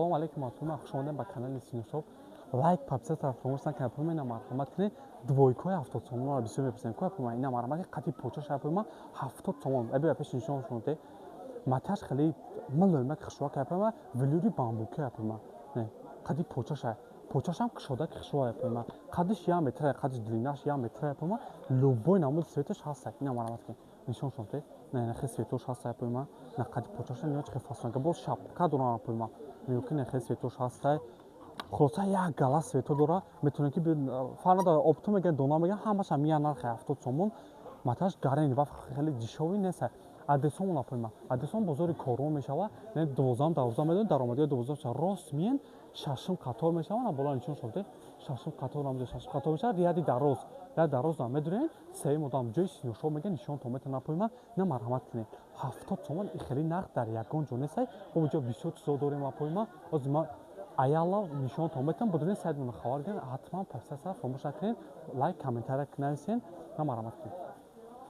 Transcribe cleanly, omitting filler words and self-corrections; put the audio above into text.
Салому алейкум, атума, хуш омадем ба канали Синушоп. Лайк, подписаться фаромӯш накунед. Пума, ина марҳамат кунед. Двойкаи 70 сомонро бисёр мепурсем. Ко, пума, ина марҳамат, қати почаша, пума, 70 сомон. Аби пеш нишон шуноте. Маташ хеле мулоимак, хушвак, пума, велюри бамбуки, пума. Не, қади почаша. Почашам кушода, хушвак, пума. Қадиш 1 метр, қадиш длинаш 1 метр, пума. Любой намуд цветаш ҳаст. Ина марҳамат кунед. Нишон шуноте. Не, не, хел цветош ҳаст, пума. На, қади почаша ниё чӣ фасон. Боз шапка дорам, пума. Мумкин хел цветош ҳастай. Хулоса, як гала цвето дора, метавонед ки фарқ надорад, оптом мегӯянд, дона мегӯянд, ҳамааш ҳам як нархи, 70 сомон. Маташ гарен ва хеле дешёвый нест. Адресон напоима, адресон бозори Корвон мешава, 12-ам, 12 медонед, даромадиҳои 12 рост миен, шашум қатор мешава. На, боло нишон шуд, шашум қатор намуд, шашум қатор мешава. Ряди дароз, ряди дароз медонед, сеюм одам, ҷои Синушоп мегӯянд, нишонтон метавон, напоима. На, марҳамат кунед, 70 сомон. Хеле нарх дар ягон ҷо нестай. Бо ҷо бисёр чизо дорем, напоима. Ҳозир ма аялла нишонтон метавон. Будуни сайтмона хабар кунед, ҳатман подписаться фаромӯш накунед, лайк, комментария нависен. На, марҳамат кунед.